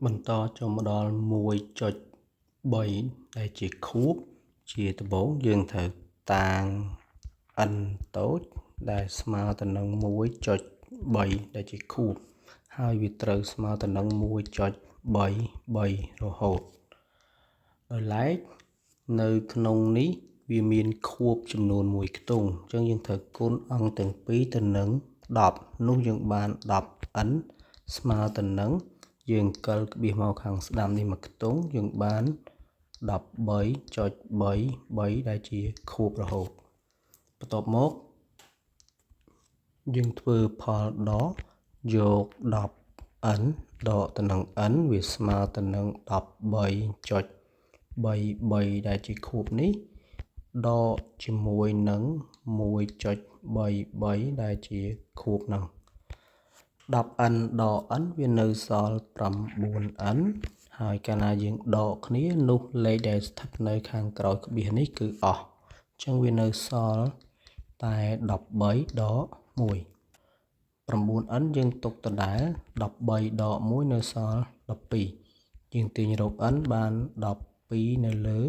បន្តចូលមកដល់1.3ដែលជាខួបជាដំបូងយើងត្រូវតាង n តូចដែលស្មើទៅនឹង1.3ដែលជាខួបហើយវាត្រូវស្មើទៅនឹង1.33រហូតដោយឡែកនៅក្នុងនេះវាមានខួបចំនួន1ខ្ទង់អញ្ចឹងយើងត្រូវគុណអង្គទាំងពីរទៅនឹង10នោះយើងបាន 10n ស្មើទៅនឹងយើងកិលក្បៀសមកខាងស្ដាំនេះមួយខ្ទង់យើងបាន13.33ដែលជាខួបរហូតបន្ទាប់មកយើងធ្វើផលដកយក 10n ដកទៅនឹង n វាស្មើទៅនឹង13.33ដែលជាខួបនេះដកជាមួយនឹង1.33ដែលជាខួបហ្នឹង 10n ដក n វានៅសល់ 9n ហើយកាលណាយើងដកគ្នានោះលេខដែលស្ថិតនៅខាងក្រោយក្បៀសនេះគឺអស់អញ្ចឹងវានៅសល់តែ13ដក1 9n យើងទុកដដែល13ដក1នៅសល់12យើងទាញរក n បាន12នៅលើ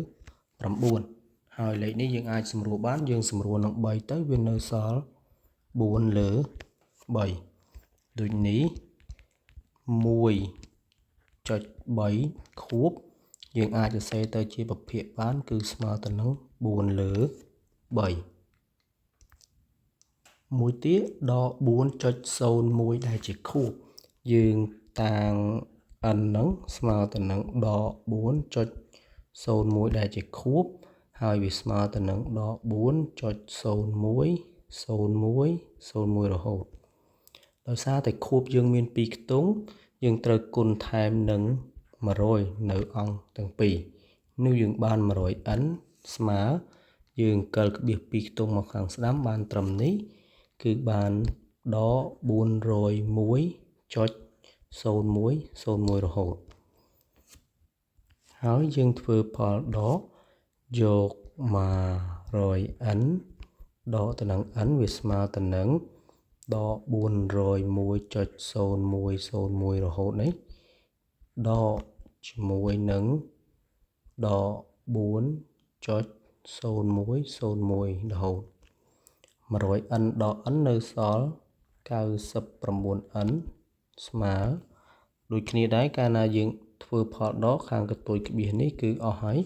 9ហើយលេខនេះយើងអាចសម្រួលបានយើងសម្រួលនឹង3ទៅវានៅសល់4លើ3ដូចនេះ1.3ខួបយើងអាចសរសេរទៅជាពភាគបានគឺស្មើទៅនឹង4លើ3មួយទៀតដក4.01ដែលជាខួបយើងតាង n ហ្នឹងស្មើទៅនឹងដក4.01ដែលជាខួបហើយវាស្មើទៅនឹងដក4.01 01 01រហូតដោយសារតែខួបយើងមាន2ខ្ទង់យើងត្រូវគុណថែមនឹង100នៅអង្គទាំងពីរនោះយើងបាន 100n ស្មើយើងកិលក្បៀស2ខ្ទង់មកខាងស្ដាំបានត្រឹមនេះគឺបានដក401.0101រហូតហើយយើងធ្វើផលដកយក 100n ដកទៅនឹង n វាស្មើទៅនឹងដក401.0101រហូតនេះដកជាមួយនឹងដក4.0101រហូត 100n ដក n នៅសល់ 99n ស្មើដូចគ្នាដែរកាលណាយើងធ្វើផលដកខាងកន្ទុយក្បៀសនេះគឺអស់ហើយ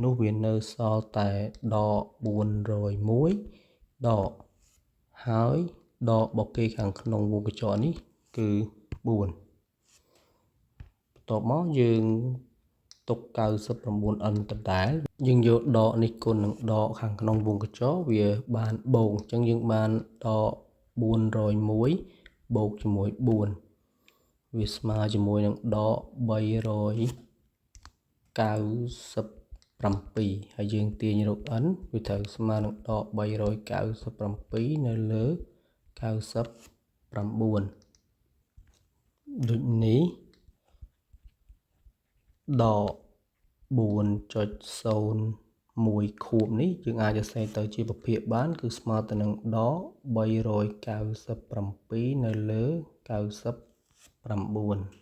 នោះវានៅសល់តែដក401ដកហើយដកបកគេខាងក្នុងវងកញ្ចក់នេះគឺ4បន្ទាប់មកយើងទុក 99n ដដែលយើងយកដកនេះគុណនឹងដកខាងក្នុងវងកញ្ចក់វាបានបូកអញ្ចឹងយើងបានដក401បូកជាមួយ4វាស្មើជាមួយនឹងដក397ហើយយើងទាញរក n វាត្រូវស្មើនឹងដក397នៅលើ99ដូចនេះដក4.01ខួបនេះយើងអាចសរសេរទៅជាពភាគបានគឺស្មើទៅនឹងដក397នៅលើ99។